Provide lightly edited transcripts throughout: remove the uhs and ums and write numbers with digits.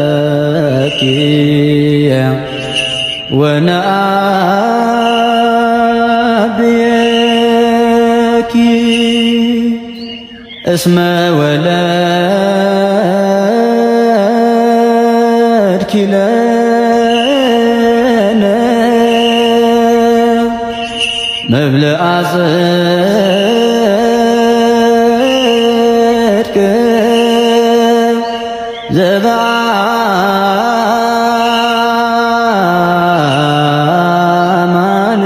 ተዝናፈቅረኪ ወነአብየኪ እስመ ወለድኪ ለነ መብልዐ ጽድቅ ዘበአማን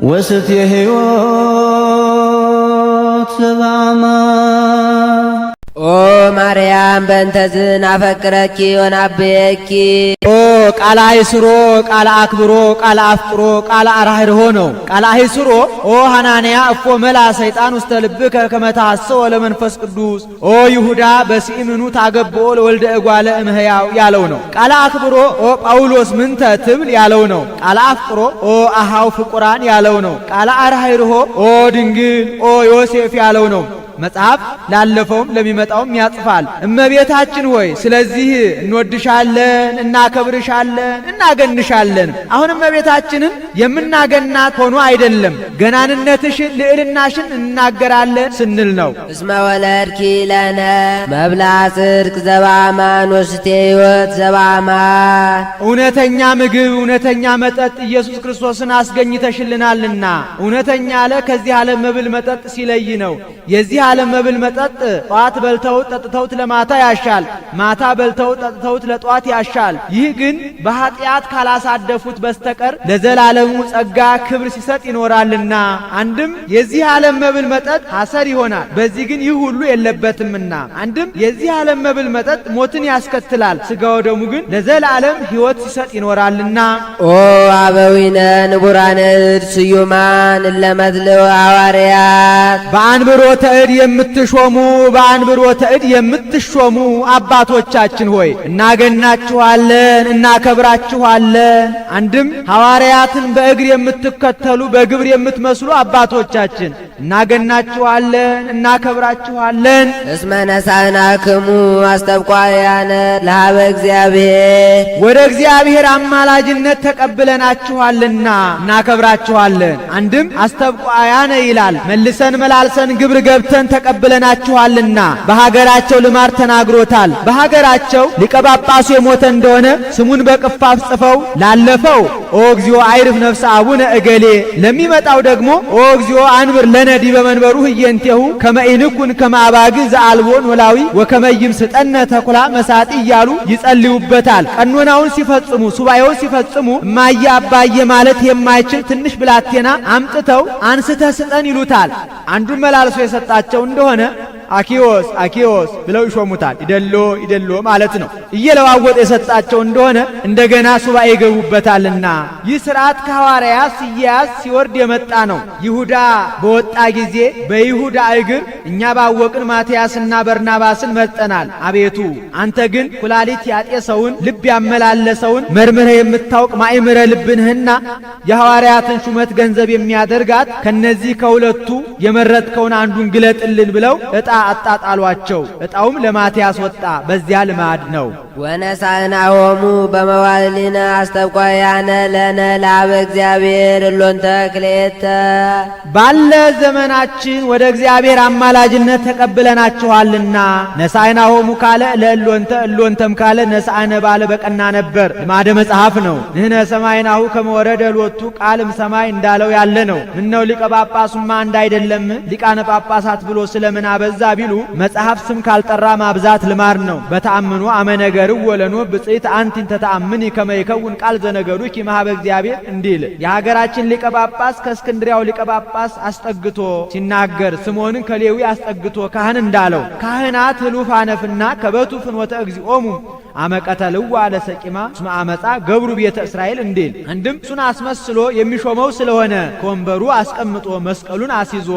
ወስትየ ሕይወት ዘበአማን። ኦ ማርያም፣ በእንተዝ ናፈቅረኪ ወናዐብየኪ። ኦ ቃለ አይስሮ፣ ቃለ አክብሮ፣ ቃለ አፍቅሮ፣ ቃለ አራህርሆ ነው። ቃለ አይስሮ፣ ኦ ሐናንያ፣ እፎ መልአ ሰይጣን ውስተ ልብከ ከመ ተሐስዎ ለመንፈስ ቅዱስ፣ ኦ ይሁዳ፣ በስኢምኑ ታገብኦ ለወልደ እጓለ እመሕያው ያለው ነው። ቃለ አክብሮ፣ ኦ ጳውሎስ፣ ምንተ ትብል ያለው ነው። ቃለ አፍቅሮ፣ ኦ አሃው ፍቁራን ያለው ነው። ቃለ አራህርሆ፣ ኦ ድንግል፣ ኦ ዮሴፍ ያለው ነው። መጽሐፍ ላለፈውም ለሚመጣውም ያጽፋል። እመቤታችን ሆይ፣ ስለዚህ እንወድሻለን፣ እናከብርሻለን፣ እናገንሻለን። አሁን እመቤታችንን የምናገናት ሆኖ አይደለም፣ ገናንነትሽን ልዕልናሽን እናገራለን ስንል ነው። እስመ ወለድኪ ለነ መብልዐ ጽድቅ ዘበአማን ወስቴ ሕይወት ዘበአማን። እውነተኛ ምግብ፣ እውነተኛ መጠጥ ኢየሱስ ክርስቶስን አስገኝተሽልናልና። እውነተኛ አለ ከዚህ ዓለም መብል መጠጥ ሲለይ ነው። የዚህ ዓለም መብል መጠጥ ጠዋት በልተውት ጠጥተውት ለማታ ያሻል፣ ማታ በልተውት ጠጥተውት ለጠዋት ያሻል። ይህ ግን በኃጢአት ካላሳደፉት በስተቀር ለዘላለሙ ጸጋ ክብር ሲሰጥ ይኖራልና። አንድም የዚህ ዓለም መብል መጠጥ ሐሰር ይሆናል፣ በዚህ ግን ይህ ሁሉ የለበትምና። አንድም የዚህ ዓለም መብል መጠጥ ሞትን ያስከትላል፣ ሥጋ ወደሙ ግን ለዘላለም ሕይወት ሲሰጥ ይኖራልና። ኦ አበዊነ ንቡራነ እድ ስዩማን እለ መድልው ሐዋርያት። በአንብሮተ እድ የምትሾሙ፣ በአንብሮተ እድ የምትሾሙ አባቶቻችን ሆይ፣ እናገናችኋለን፣ እናከብራችኋለን። አንድም ሐዋርያትን በእግር የምትከተሉ፣ በግብር የምትመስሉ አባቶቻችን፣ እናገናችኋለን፣ እናከብራችኋለን። እስመ ነሳእናክሙ አስተብቋያነ ለሀበ እግዚአብሔር። ወደ እግዚአብሔር አማላጅነት ተቀብለናችኋልና እናከብራችኋለን። አንድም አስተብቋያነ ይላል፣ መልሰን መላልሰን ግብር ገብተን ተቀብለናችኋልና። በሀገራቸው ልማድ ተናግሮታል። በሀገራቸው ሊቀ ጳጳሱ የሞተ እንደሆነ ስሙን በቅፋፍ ጽፈው ላለፈው "ኦ እግዚኦ አዕርፍ ነፍሰ አቡነ እገሌ"፣ ለሚመጣው ደግሞ "ኦ እግዚኦ አንብር ለነ ዲበ መንበሩ ህየንቴሁ ከመ ኢንኩን ከመ አባግዕ ዘአልቦ ኖላዊ ወከመ ኢይምስጠነ ተኩላ መሳጢ" እያሉ ይጸልዩበታል። ቀኖናውን ሲፈጽሙ፣ ሱባኤውን ሲፈጽሙ እማዬ አባዬ ማለት የማይችል ትንሽ ብላቴና አምጥተው "አንስተህ ስጠን" ይሉታል። አንዱን መላልሶ የሰጣቸው እንደሆነ "አኪዮስ አኪዮስ" ብለው ይሾሙታል። ይደሎ ይደሎ ማለት ነው። እየለዋወጠ የሰጣቸው እንደሆነ እንደገና ሱባኤ ይገቡበታልና ይህ ስርዓት ከሐዋርያት ሲያያዝ ሲወርድ የመጣ ነው። ይሁዳ በወጣ ጊዜ "በይሁዳ እግር እኛ ባወቅን ማትያስና በርናባስን መርጠናል። አቤቱ፣ አንተ ግን ኩላሊት ያጤሰውን፣ ልብ ያመላለሰውን መርምረህ የምታውቅ ማእምረ ልብ ነህና የሐዋርያትን ሹመት ገንዘብ የሚያደርጋት ከነዚህ ከሁለቱ የመረጥከውን አንዱን ግለጥልን" ብለው ዕጣ አጣጣሏቸው። ዕጣውም ለማትያስ ወጣ። በዚያ ልማድ ነው። ወነሳእናሆሙ በመዋዕሊነ አስተብቋያነ ለነ ለሀበ እግዚአብሔር እሎንተ ክልኤተ። ባለ ዘመናችን ወደ እግዚአብሔር አማላጅነት ተቀብለናችኋልና። ነሳይናሆሙ ካለ ለእሎንተ፣ እሎንተም ካለ ነሳአነ ባለ በቀና ነበር። ልማደ መጽሐፍ ነው። ንሕነ ሰማዕናሁ ከመ ወረደ ሎቱ ቃል እምሰማይ እንዳለው ያለ ነው። ምነው ሊቀ ጳጳሱማ እንዳይደለም ሊቃነ ጳጳሳት ብሎ ስለምን አበዛ ቢሉ፣ መጽሐፍ ስም ካልጠራ ማብዛት ልማድ ነው። በተአምኖ አመ ነገርዎ ለኖህ "ብፅዕት አንቲ እንተ ተአምኒ ከመ ይከውን ቃል ዘነገሩኪ እምኀበ እግዚአብሔር" እንዲል። የሀገራችን ሊቀ ጳጳስ ከእስክንድሪያው ሊቀ ጳጳስ አስጠግቶ ሲናገር፣ ስምዖንን ከሌዊ አስጠግቶ ካህን እንዳለው፣ ካህናት ህሉፋነ ፍና ከበቱ ፍኖተ እግዚኦሙ። አመ ቀተልዋ ለሰቂማ እስመ አመፃ ገብሩ ቤተ እስራኤል እንዲል፣ አንድም እሱን አስመስሎ የሚሾመው ስለሆነ ከወንበሩ አስቀምጦ መስቀሉን አስይዞ።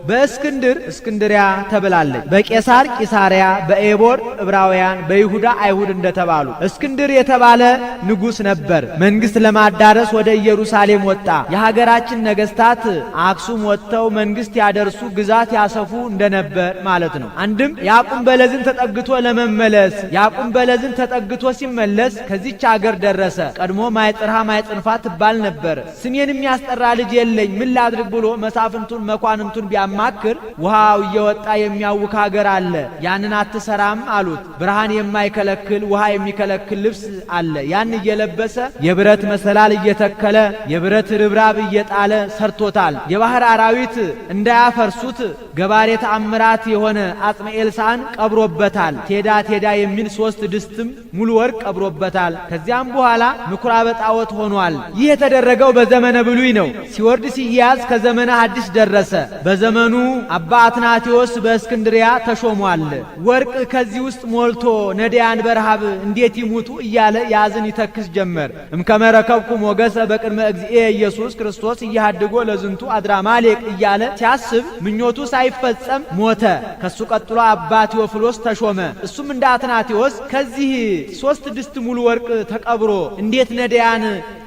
በእስክንድር እስክንድሪያ ተብላለች። በቄሳር ቂሳሪያ፣ በኤቦር ዕብራውያን፣ በይሁዳ አይሁድ እንደተባሉ እስክንድር የተባለ ንጉሥ ነበር። መንግሥት ለማዳረስ ወደ ኢየሩሳሌም ወጣ። የሀገራችን ነገስታት አክሱም ወጥተው መንግስት ያደርሱ ግዛት ያሰፉ እንደነበር ማለት ነው። አንድም ያቁም በለዝን ተጠግቶ ለመመለስ፣ ያቁም በለዝን ተጠግቶ ሲመለስ ከዚች አገር ደረሰ። ቀድሞ ማይጽርሃ ማይጽንፋ ትባል ነበር። ስሜን የሚያስጠራ ልጅ የለኝ፣ ምን ላድርግ ብሎ መሳፍንቱን መኳንንቱን ቢያማክር ውሃው እየወጣ የሚያውክ ሀገር አለ፣ ያንን አትሰራም አሉት። ብርሃን የማይከለክል ውሃ የሚከለክል ልብስ አለ። ያን እየለበሰ የብረት መሰላል እየተከለ የብረት ርብራብ እየጣለ ሰርቶታል። የባህር አራዊት እንዳያፈርሱት ገባሬ ተአምራት የሆነ አጽመ ኤልሳን ቀብሮበታል። ቴዳ ቴዳ የሚል 3 ድስትም ሙሉ ወርቅ ቀብሮበታል። ከዚያም በኋላ ምኩራበ ጣዖት ሆኗል። ይህ የተደረገው በዘመነ ብሉይ ነው። ሲወርድ ሲያዝ ከዘመነ ሐዲስ ደረሰ። በዘመኑ አባ አትናቴዎስ በእስክንድሪያ ተሾሟል። ወርቅ ከዚህ ውስጥ ሞልቶ ነዳያን በረሃብ እንዴት ይሙቱ እያለ ያዝን ይተክስ ጀመር። እምከመ ረከብኩ ሞገሰ በቅድመ እግዚኤ ኢየሱስ ክርስቶስ እያሃድጎ ለዝንቱ አድራማሌቅ እያለ ሲያስብ ምኞቱ ሳይፈጸም ሞተ። ከሱ ቀጥሎ አባ ቴዎፍሎስ ተሾመ። እሱም እንደ አትናቴዎስ ከዚህ 3 ድስት ሙሉ ወርቅ ተቀብሮ እንዴት ነዳያን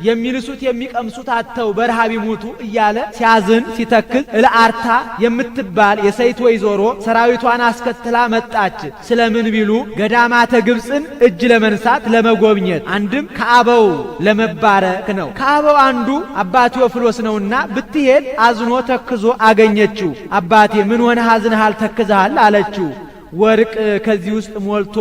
የሚልሱት የሚቀምሱት አጥተው በረሃብ ይሙቱ እያለ ሲያዝን ሲተክዝ እልአርታ የምትባል የሰይት ወይዘሮ ሰራዊቷን አስከትላ መጣች። ስለምን ቢሉ ገዳማተ ግብፅን እጅ ለመንሳት ለመጎብኘት፣ አንድም ከአበው ለመባረክ ነው። ከአበው አንዱ አባ ቴዎፍሎስ ነውና ብትሄድ አዝኖ ተክዞ አገኘችው። አባቴ ምን ሆነህ አዝነሃል ተክዘሃል አለችው። ወርቅ ከዚህ ውስጥ ሞልቶ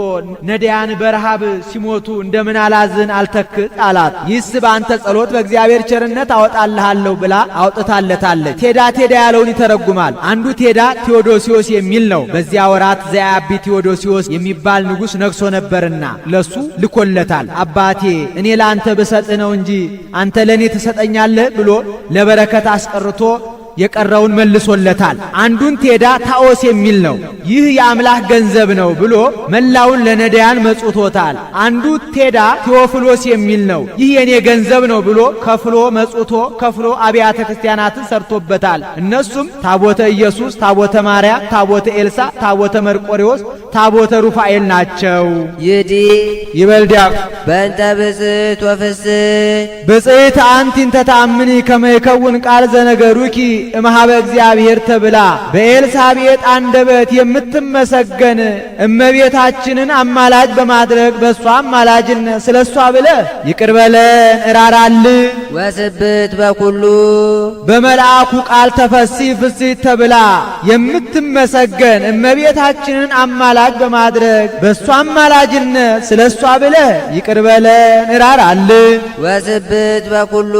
ነዳያን በረሃብ ሲሞቱ እንደምን አላዝን አልተክዝ አላት። ይህስ በአንተ ጸሎት በእግዚአብሔር ቸርነት አወጣልሃለሁ ብላ አውጥታለታለች። ቴዳ ቴዳ ያለውን ይተረጉማል። አንዱ ቴዳ ቴዎዶሲዮስ የሚል ነው። በዚያ ወራት ዘያቢ ቴዎዶሲዮስ የሚባል ንጉሥ ነግሶ ነበርና ለሱ ልኮለታል። አባቴ እኔ ለአንተ ብሰጥህ ነው እንጂ አንተ ለእኔ ትሰጠኛለህ ብሎ ለበረከት አስቀርቶ የቀረውን መልሶለታል። አንዱን ቴዳ ታኦስ የሚል ነው። ይህ የአምላክ ገንዘብ ነው ብሎ መላውን ለነዳያን መጽውቶታል። አንዱ ቴዳ ቴዎፍሎስ የሚል ነው። ይህ የኔ ገንዘብ ነው ብሎ ከፍሎ መጽውቶ ከፍሎ አብያተ ክርስቲያናትን ሰርቶበታል። እነሱም ታቦተ ኢየሱስ፣ ታቦተ ማርያም፣ ታቦተ ኤልሳ፣ ታቦተ መርቆሬዎስ፣ ታቦተ ሩፋኤል ናቸው። ይዲ ይበልዲያ በእንተ ብፅዕት ወፍስሕት ብፅዕት አንቲ እንተ ተአምኒ ከመ ይከውን ቃል ዘነገሩኪ እምኀበ እግዚአብሔር ተብላ በኤልሳቤጥ አንደበት የምትመሰገን እመቤታችንን አማላጅ በማድረግ በእሷ አማላጅነት ስለ እሷ ብለህ ይቅር በለን እራራልን። ወስብት በኩሉ በመልአኩ ቃል ተፈሲ ፍስሕት ተብላ የምትመሰገን እመቤታችንን አማላጅ በማድረግ በእሷ አማላጅነት ስለ እሷ ብለህ ይቅር በለን እራራልን። ወስብት በኩሉ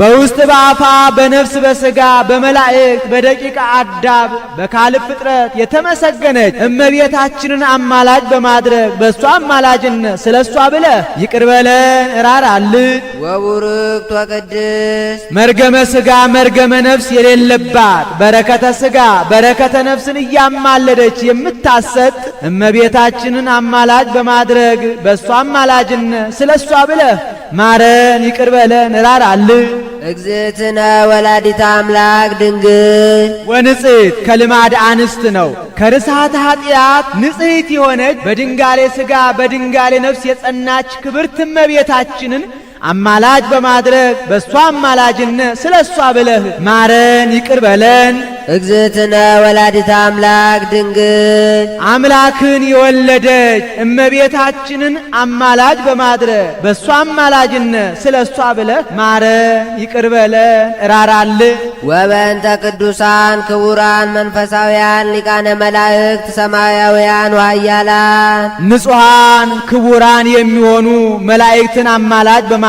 በውስጥ በአፋ በነፍስ በሥጋ በመላእክት በደቂቀ አዳም በካልእ ፍጥረት የተመሰገነች እመቤታችንን አማላጅ በማድረግ በእሷ አማላጅነት ስለ እሷ ብለህ ይቅር በለን እራራልን። ወቡርክት ወቅድስት መርገመ ሥጋ መርገመ ነፍስ የሌለባት በረከተ ሥጋ በረከተ ነፍስን እያማለደች የምታሰጥ እመቤታችንን አማላጅ በማድረግ በእሷ አማላጅነት ስለ እሷ ብለህ ማረን ይቅር በለን እራራልን። እግዝእትነ ወላዲተ አምላክ ድንግል ወንጽሕት ከልማድ አንስት ነው። ከርሳተ ኃጢአት ንጽሕት የሆነች በድንጋሌ ሥጋ በድንጋሌ ነፍስ የጸናች ክብርት እመቤታችንን አማላጅ በማድረግ በእሷ አማላጅነት ስለ እሷ ብለህ ማረን ይቅር በለን። እግዝእትነ ወላዲተ አምላክ ድንግል አምላክን የወለደች እመቤታችንን አማላጅ በማድረግ በእሷ አማላጅነት ስለ እሷ ብለህ ማረን ይቅር በለን እራራልን። ወበእንተ ቅዱሳን ክቡራን መንፈሳውያን ሊቃነ መላእክት ሰማያውያን ወኃያላን ንጹሐን ክቡራን የሚሆኑ መላእክትን አማላጅ በማድረግ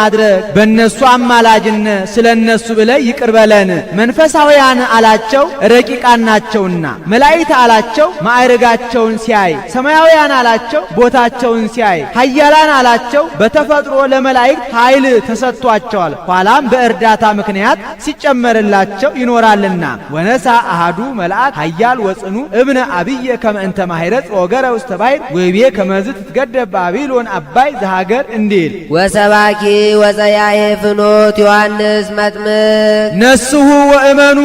በእነሱ አማላጅነት ስለ እነሱ ብለህ ይቅር በለን። መንፈሳውያን አላቸው ረቂቃን ናቸውና። መላእክት አላቸው ማዕርጋቸውን ሲያይ፣ ሰማያውያን አላቸው ቦታቸውን ሲያይ፣ ኃያላን አላቸው በተፈጥሮ ለመላእክት ኃይል ተሰጥቷቸዋል፣ ኋላም በእርዳታ ምክንያት ሲጨመርላቸው ይኖራልና። ወነሥአ አሐዱ መልአክ ኃያል ወጽኑዕ እብነ ዐቢየ ከመ እንተ ማሕረጽ ወገረ ውስተ ባሕር ወይቤ ከመዝ ትትገደብ ባቢሎን ዐባይ ዘሀገር እንዲል። ወሰባኪ ወጸያሄ ፍኖት ዮሐንስ መጥምቅ ነስሑ ወእመኑ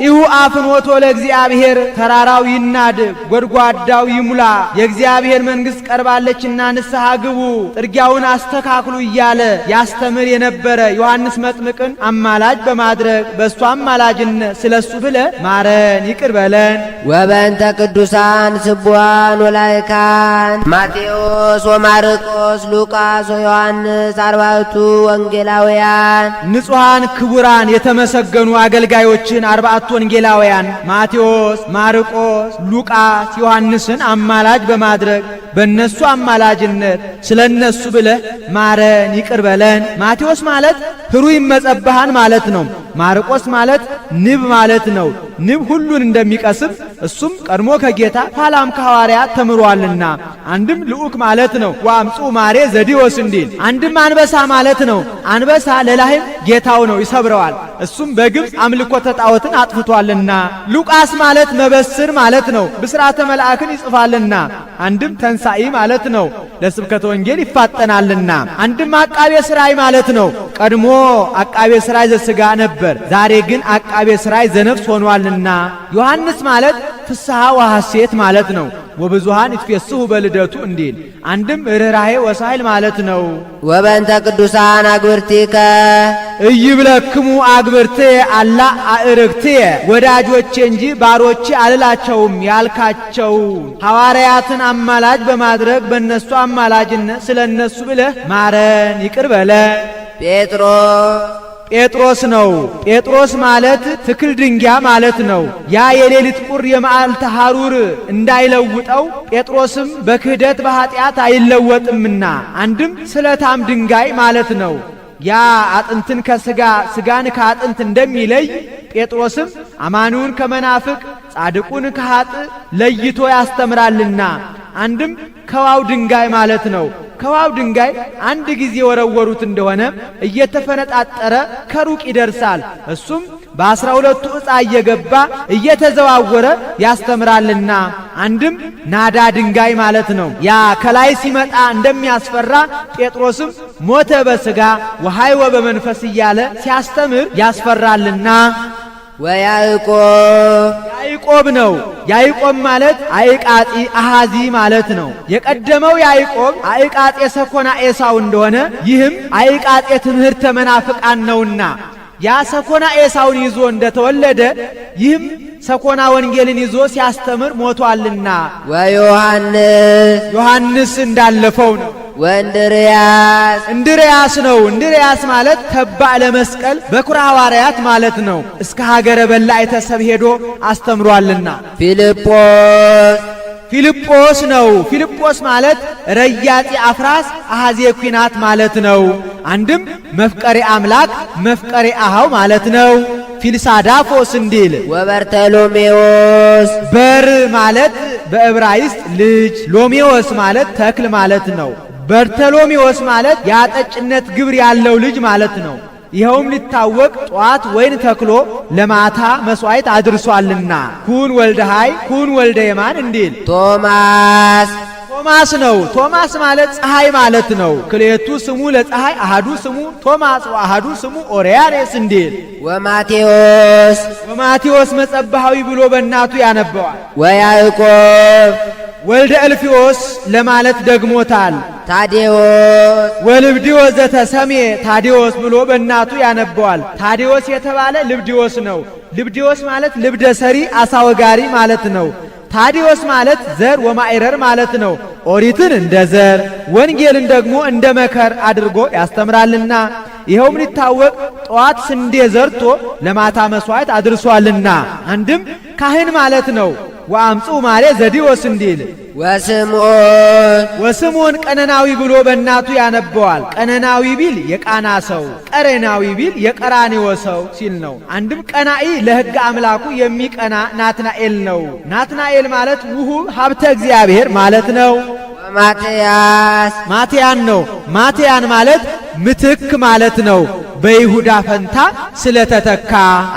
ኢሁ አፍኖቶ ለእግዚአብሔር። ተራራው ይናድ ጎድጓዳው ይሙላ፣ የእግዚአብሔር መንግሥት ቀርባለችና ንስሐ ግቡ፣ ጥርጊያውን አስተካክሉ እያለ ያስተምር የነበረ ዮሐንስ መጥምቅን አማላጅ በማድረግ በእሱ አማላጅነት ስለሱ ብለህ ማረን ይቅር በለን። ወበእንተ ቅዱሳን ስቡሐን ወላይካን ማቴዎስ ወማርቆስ ሉቃስ ወዮሐንስ አርባዕቱ ወንጌላውያን ንጹሐን ክቡራን የተመሰገኑ አገልጋዮችን አርባዕቱ ወንጌላውያን ማቴዎስ፣ ማርቆስ፣ ሉቃስ፣ ዮሐንስን አማላጅ በማድረግ በእነሱ አማላጅነት ስለ እነሱ ብለህ ማረን ይቅር በለን። ማቴዎስ ማለት ህሩይ መጸባሃን ማለት ነው። ማርቆስ ማለት ንብ ማለት ነው። ንብ ሁሉን እንደሚቀስም እሱም ቀድሞ ከጌታ ኋላም ከሐዋርያት ተምሯልና። አንድም ልዑክ ማለት ነው። ወአምጽኡ ማሬ ዘዲዮስ እንዲል። አንድም አንበሳ ማለት ነው። አንበሳ ለላህም ጌታው ነው፣ ይሰብረዋል። እሱም በግብፅ አምልኮተ ጣዖትን አጥፍቷልና። ሉቃስ ማለት መበስር ማለት ነው። ብስራተ መልአክን ይጽፋልና። አንድም ተንሳኢ ማለት ነው። ለስብከተ ወንጌል ይፋጠናልና። አንድም አቃቤ ሥራይ ማለት ነው። ቀድሞ አቃቤ ሥራይ ዘሥጋ ነበር፣ ዛሬ ግን አቃቤ ሥራይ ዘነፍስ ሆኗልና። ዮሐንስ ማለት ፍስሐ ወሐሴት ማለት ነው። ወብዙሃን ይትፌስሑ በልደቱ እንዲል። አንድም ርኅራኄ ወሳይል ማለት ነው። ወበእንተ ቅዱሳን አግብርቲከ ኢይብለክሙ አግብርትየ አላ አዕርክትየ፣ ወዳጆቼ እንጂ ባሮቼ አልላቸውም ያልካቸው ሐዋርያትን አማላጅ በማድረግ በእነሱ አማላጅነት ስለ እነሱ ብለህ ማረን ይቅር በለን። ጴጥሮስ ጴጥሮስ ነው። ጴጥሮስ ማለት ትክል ድንጋይ ማለት ነው። ያ የሌሊት ቁር የመዓልት ሐሩር እንዳይለውጠው ጴጥሮስም በክህደት በኃጢአት አይለወጥምና። አንድም ስለታም ድንጋይ ማለት ነው። ያ አጥንትን ከስጋ ስጋን ከአጥንት እንደሚለይ ጴጥሮስም አማኑን ከመናፍቅ ጻድቁን ከኃጥእ ለይቶ ያስተምራልና። አንድም ከዋው ድንጋይ ማለት ነው። ከዋው ድንጋይ አንድ ጊዜ ወረወሩት እንደሆነ እየተፈነጣጠረ ከሩቅ ይደርሳል። እሱም በ12ቱ ዕፃ እየገባ እየተዘዋወረ ያስተምራልና። አንድም ናዳ ድንጋይ ማለት ነው። ያ ከላይ ሲመጣ እንደሚያስፈራ ጴጥሮስም ሞተ በሥጋ ወሐይወ በመንፈስ እያለ ሲያስተምር ያስፈራልና። ወያዕቆብ ያዕቆብ ነው። ያዕቆብ ማለት አይቃጢ አሃዚ ማለት ነው። የቀደመው ያዕቆብ አይቃጤ ሰኮና ኤሳው እንደሆነ ይህም አይቃጤ ትምህርተ መናፍቃን ነውና ያ ሰኮና ኤሳውን ይዞ እንደተወለደ ይህም ሰኮና ወንጌልን ይዞ ሲያስተምር ሞቷልና። ወዮሐንስ ዮሐንስ እንዳለፈው ነው። ወእንድርያስ እንድርያስ ነው። እንድርያስ ማለት ተባዕ ለመስቀል በኩረ ሐዋርያት ማለት ነው። እስከ ሀገረ በላዕተ ሰብ ሄዶ አስተምሯልና። ፊልጶስ ፊልጶስ ነው። ፊልጶስ ማለት ረያጺ አፍራስ አሐዜ ኩናት ማለት ነው። አንድም መፍቀሬ አምላክ መፍቀሬ አሃው ማለት ነው። ፊልሳዳፎስ እንዲል። ወበርተሎሜዎስ በር ማለት በዕብራይስጥ ልጅ፣ ሎሜዎስ ማለት ተክል ማለት ነው። በርተሎሜዎስ ማለት የአጠጭነት ግብር ያለው ልጅ ማለት ነው። ይኸውም ሊታወቅ ጠዋት ወይን ተክሎ ለማታ መስዋዕት አድርሷልና ኩን ወልደ ኃይ ኩን ወልደ የማን እንዲል። ቶማስ ቶማስ ነው። ቶማስ ማለት ፀሐይ ማለት ነው። ክልኤቱ ስሙ ለፀሐይ አሃዱ ስሙ ቶማስ ወአሃዱ ስሙ ኦሪያኔስ እንዲል። ወማቴዎስ ወማቴዎስ መጸባሃዊ ብሎ በእናቱ ያነበዋል። ወያዕቆብ ወልደ እልፊዮስ ለማለት ደግሞታል። ታዴዎስ ወልብዲዮስ ዘተሰሜ ታዴዎስ ብሎ በእናቱ ያነበዋል። ታዴዎስ የተባለ ልብዲዮስ ነው። ልብዲዮስ ማለት ልብደ ሰሪ አሳወጋሪ ማለት ነው። ታዲዮስ ማለት ዘር ወማዕረር ማለት ነው። ኦሪትን እንደ ዘር ወንጌልን ደግሞ እንደ መከር አድርጎ ያስተምራልና ይኸውም ሊታወቅ ጠዋት ስንዴ ዘርቶ ለማታ መስዋዕት አድርሷልና። አንድም ካህን ማለት ነው። ወአምጽኡ ማሬ ዘዲዎስ እንዲል። ወስምዖን ወስምዖን ቀነናዊ ብሎ በእናቱ ያነበዋል። ቀነናዊ ቢል የቃና ሰው፣ ቀሬናዊ ቢል የቀራንዮ ሰው ሲል ነው። አንድም ቀናኢ ለሕግ አምላኩ የሚቀና ናትናኤል ነው። ናትናኤል ማለት ውሁብ ሀብተ እግዚአብሔር ማለት ነው። ወማትያስ ማትያን ነው። ማትያን ማለት ምትክ ማለት ነው። በይሁዳ ፈንታ ስለተተካ።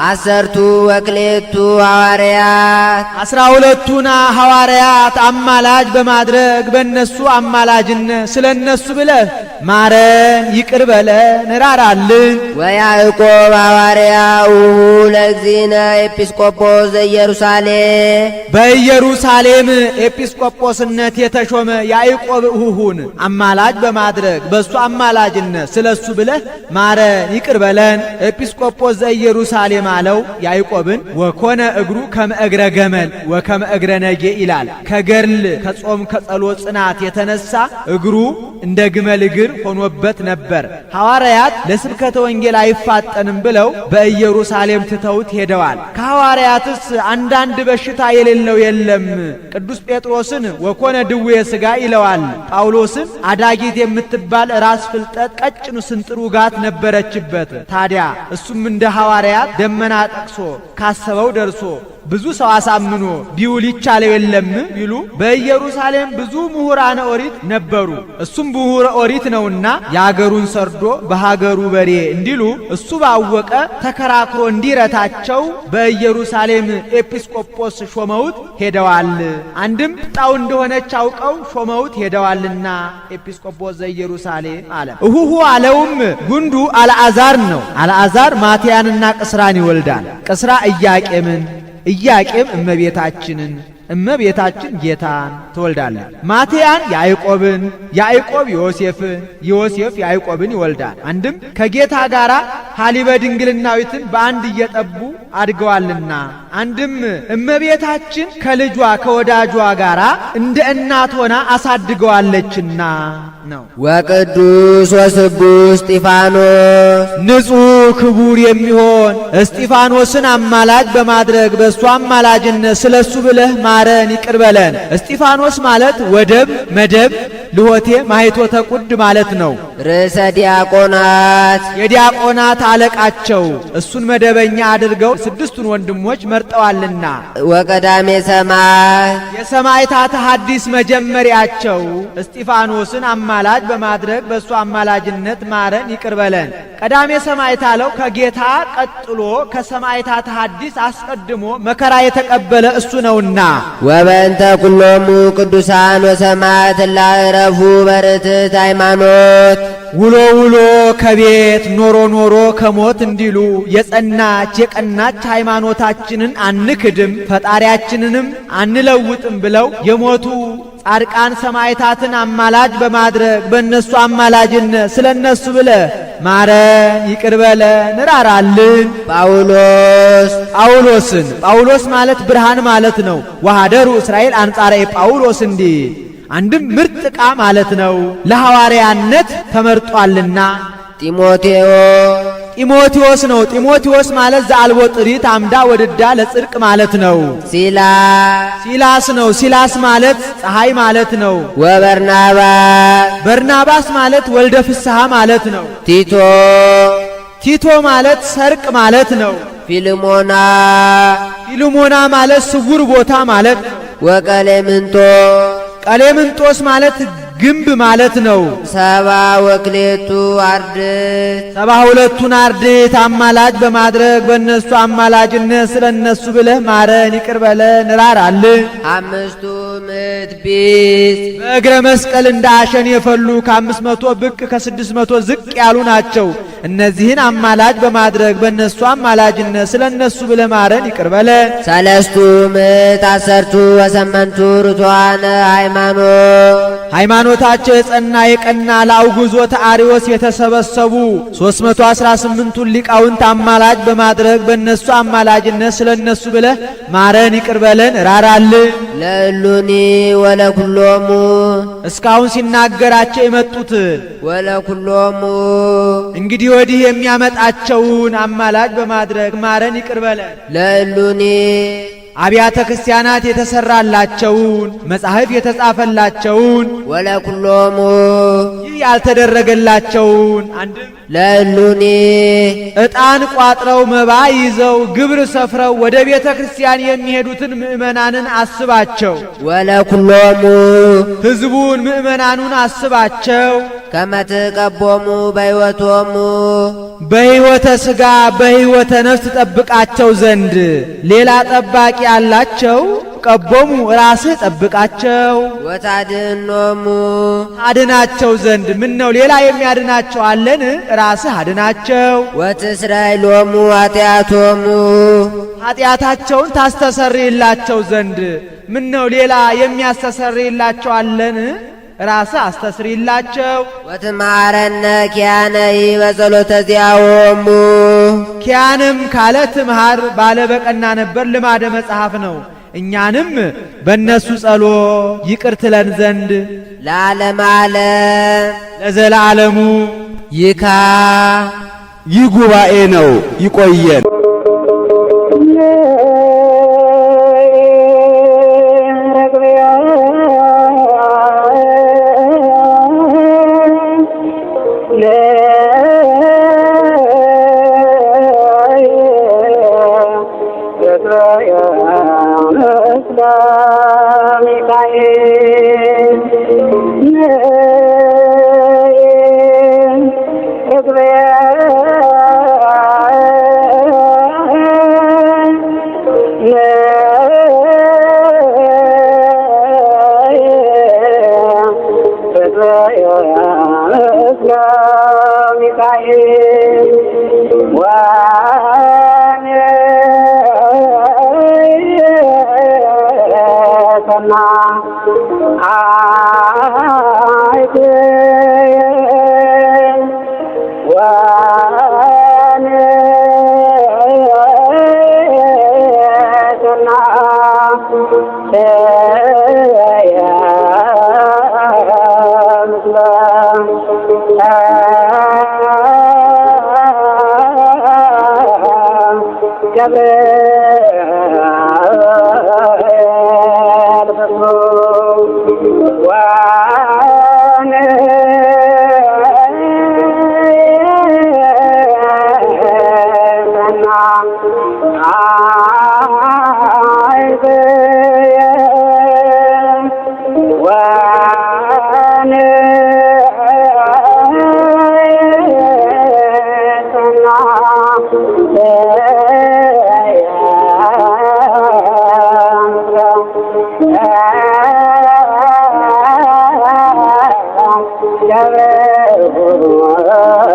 12 ሐዋርያት 12ቱን ሐዋርያት አማላጅ በማድረግ በእነሱ አማላጅነት ስለ እነሱ ብለህ ማረን፣ ይቅር በለን፣ እራራልን። ወያዕቆብ ሐዋርያ እኁሁ ለእግዚእነ ኤጲስቆጶስ ዘኢየሩሳሌም በኢየሩሳሌም ኤጲስቆጶስነት የተሾመ ያዕቆብ እኁሁን አማላጅ በማድረግ በእሱ አማላጅነት ስለ እሱ ብለህ ማረን፣ ይቅር በለን። ኤጲስቆጶስ ዘኢየሩሳሌም አለው ያዕቆብን። ወኮነ እግሩ ከመ እግረ ገመል ወከመ እግረ ነጌ ይላል። ከገድል ከጾም ከጸሎት ጽናት የተነሳ እግሩ እንደ ግመል እግር ሆኖበት ነበር። ሐዋርያት ለስብከተ ወንጌል አይፋጠንም ብለው በኢየሩሳሌም ትተውት ሄደዋል። ከሐዋርያትስ አንዳንድ በሽታ የሌለው የለም። ቅዱስ ጴጥሮስን ወኮነ ድዌ ሥጋ ይለዋል። ጳውሎስን አዳጊት የምትባል ራስ ፍልጠት ቀጭኑ ስንጥር ውጋት ነበረችበት። ታዲያ እሱም እንደ ሐዋርያት ደመና ጠቅሶ ካሰበው ደርሶ ብዙ ሰው አሳምኖ ቢውል ይቻለው የለም ቢሉ በኢየሩሳሌም ብዙ ምሁራነ ኦሪት ነበሩ። እሱም ምሁረ ኦሪት ነውና የአገሩን ሰርዶ በሀገሩ በሬ እንዲሉ እሱ ባወቀ ተከራክሮ እንዲረታቸው በኢየሩሳሌም ኤጲስቆጶስ ሾመውት ሄደዋል። አንድም ጣው እንደሆነች አውቀው ሾመውት ሄደዋልና ኤጲስቆጶስ ዘኢየሩሳሌም አለ። እሁሁ አለውም ጉንዱ አልዓዛር ነው። አልዓዛር ማትያንና ቅስራን ይወልዳል። ቅስራ ኢያቄምን፣ ኢያቄም እመቤታችንን፣ እመቤታችን ጌታን ትወልዳለች። ማትያን ያዕቆብን፣ ያዕቆብ ዮሴፍን፣ ዮሴፍ ያዕቆብን ይወልዳል። አንድም ከጌታ ጋር ሐሊበ ድንግልናዊትን በአንድ እየጠቡ አድገዋልና፣ አንድም እመቤታችን ከልጇ ከወዳጇ ጋር እንደ እናት ሆና አሳድገዋለችና ነው። ወቅዱስ ወስቡሕ እስጢፋኖስ ንጹሕ ክቡር የሚሆን እስጢፋኖስን አማላጅ በማድረግ በእሱ አማላጅነት ስለሱ ብለህ ማረን፣ ይቅር በለን። እስጢፋኖስ ማለት ወደብ፣ መደብ፣ ልሆቴ፣ ማኅቶተ ቁድ ማለት ነው። ርእሰ ዲያቆናት የዲያቆናት አለቃቸው እሱን መደበኛ አድርገው 6ቱን ወንድሞች መርጠዋልና። ወቀዳሜ ሰማዕት የሰማዕታተ ሐዲስ መጀመሪያቸው እስጢፋኖስን አማላጅ በማድረግ በእሱ አማላጅነት ማረን፣ ይቅር በለን። ቀዳሜ ሰማዕት አለው ከጌታ ቀጥሎ ከሰማዕታተ ሐዲስ አስቀድሞ መከራ የተቀበለ እሱ ነውና። ወበእንተ ኩሎሙ ቅዱሳን ወሰማዕት ላዕረፉ በርትዕት ሃይማኖት ውሎ ውሎ ከቤት ኖሮ ኖሮ ከሞት እንዲሉ የጸናች የቀናች ሃይማኖታችንን አንክድም ፈጣሪያችንንም አንለውጥም ብለው የሞቱ ጻድቃን ሰማዕታትን አማላጅ በማድረግ በእነሱ አማላጅነት ስለነሱ ብለህ ማረን፣ ይቅር በለን፣ እራራልን። ጳውሎስ ጳውሎስን ጳውሎስ ማለት ብርሃን ማለት ነው። ወኀደሩ እስራኤል አንጻረ ጳውሎስ እንዲል አንድም ምርጥ ዕቃ ማለት ነው። ለሐዋርያነት ተመርጧልና። ጢሞቴዎስ ጢሞቴዎስ ነው። ጢሞቴዎስ ማለት ዘአልቦ ጥሪት አምዳ ወድዳ ለጽድቅ ማለት ነው። ሲላስ ሲላስ ነው። ሲላስ ማለት ፀሐይ ማለት ነው። ወበርናባስ በርናባስ ማለት ወልደ ፍስሐ ማለት ነው። ቲቶ ቲቶ ማለት ሰርቅ ማለት ነው። ፊልሞና ፊልሞና ማለት ስውር ቦታ ማለት ነው። ወቀሌምንጦስ ቀሌምንጦስ ማለት ግንብ ማለት ነው። 72 አርድእት 72ቱን አርድእት አማላጅ በማድረግ በእነሱ አማላጅነት ስለነሱ ብለህ ማረን፣ ይቅር በለን፣ እራራልን። 500 ቢጽ በእግረ መስቀል እንደ አሸን የፈሉ ከ500 ብቅ ከ600 ዝቅ ያሉ ናቸው። እነዚህን አማላጅ በማድረግ በእነሱ አማላጅነት ስለነሱ ብለህ ማረን፣ ይቅር በለን። 318 ርቱዓነ ሃይማኖት ሃይማኖታቸው የጸና የቀና ለአውግዞተ አርዮስ የተሰበሰቡ 318ቱን ሊቃውንት አማላጅ በማድረግ በእነሱ አማላጅነት ስለነሱ ብለህ ማረን፣ ይቅር በለን፣ እራራልን። ለእሉኒ ወለኩሎሙ እስካሁን ሲናገራቸው የመጡትን ወለኩሎሙ እንግዲህ ወዲህ የሚያመጣቸውን አማላጅ በማድረግ ማረን፣ ይቅር በለን። ለእሉኒ አብያተ ክርስቲያናት የተሰራላቸውን፣ መጻሕፍ የተጻፈላቸውን፣ ወለኩሎሙ ይህ ያልተደረገላቸውን፣ አንድም ለእሉኒ ዕጣን ቋጥረው መባ ይዘው ግብር ሰፍረው ወደ ቤተ ክርስቲያን የሚሄዱትን ምእመናንን አስባቸው። ወለኩሎሙ ሕዝቡን ምእመናኑን አስባቸው። ከመ ትቀቦሙ በሕይወቶሙ በሕይወተ ሥጋ በሕይወተ ነፍስ ጠብቃቸው ዘንድ ሌላ ጠባቂ አላቸው? ቀቦሙ ራስህ ጠብቃቸው። ወታድኅኖሙ አድናቸው ዘንድ ምን ነው ሌላ የሚያድናቸው አለን? ራስህ አድናቸው። ወትስራይ ሎሙ ኃጢአቶሙ ኃጢአታቸውን ታስተሰርይላቸው ዘንድ ምን ነው ሌላ የሚያስተሰርይላቸው አለን? ራስህ አስተስርይላቸው። ወትምሃረነ ኪያነ በጸሎተ ዚአሆሙ ኪያንም ካለ ትምሃር ባለ በቀና ነበር፣ ልማደ መጽሐፍ ነው። እኛንም በእነሱ ጸሎ ይቅር ትለን ዘንድ ለዓለመ ዓለም ለዘላለሙ። ይካ ይህ ጉባኤ ነው። ይቆየን።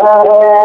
Yeah.